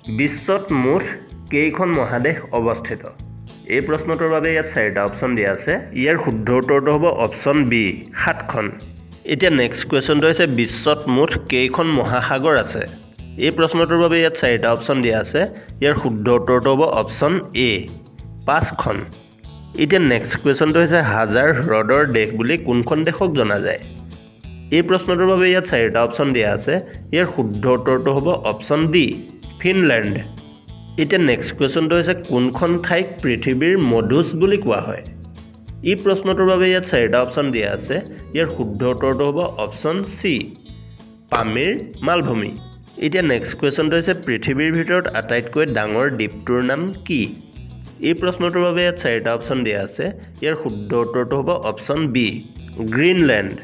বিশ্বত মুঠ কেইখন মহাদেশ অৱস্থিত? এই প্ৰশ্নটোৰ বাবে ইয়াত চাৰিটা অপশ্যন দিয়া আছে। ইয়াৰ শুদ্ধ উত্তৰটো হ'ব অপশ্যন বি, 7খন। এতিয়া নেক্সট কুৱেশ্যনটো হৈছে, বিশ্বত মুঠ কেইখন মহাসাগৰ আছে? এই প্ৰশ্নটোৰ বাবে ইয়াত চাৰিটা অপশ্যন দিয়া আছে। ইয়াৰ শুদ্ধ উত্তৰটো হ'ব অপশ্যন এ, 5খন। এতিয়া নেক্সট কুৱেশ্যনটো হৈছে, হাজাৰ হ্ৰদৰ দেশ বুলি কোনখন দেশক জনা যায়? এই প্ৰশ্নটোৰ বাবে ইয়াত চাৰিটা অপশ্যন দিয়া আছে। ইয়াৰ শুদ্ধ উত্তৰটো হ'ব অপশ্যন ডি, ফিনলেণ্ড। এতিয়া নেক্সট কুৱেশ্যনটো হৈছে, কোনখন ঠাইক পৃথিৱীৰ মধুজ বুলি কোৱা হয়? এই প্ৰশ্নটোৰ বাবে ইয়াত চাৰিটা অপশ্যন দিয়া আছে। ইয়াৰ শুদ্ধ উত্তৰটো হ'ব অপশ্যন চি, পামিৰ মালভূমি। এতিয়া নেক্সট কুৱেশ্যনটো হৈছে, পৃথিৱীৰ ভিতৰত আটাইতকৈ ডাঙৰ দ্বীপটোৰ নাম কি? এই প্ৰশ্নটোৰ বাবে ইয়াত চাৰিটা অপশ্যন দিয়া আছে। ইয়াৰ শুদ্ধ উত্তৰটো হ'ব অপশ্যন বি, গ্ৰীণলেণ্ড।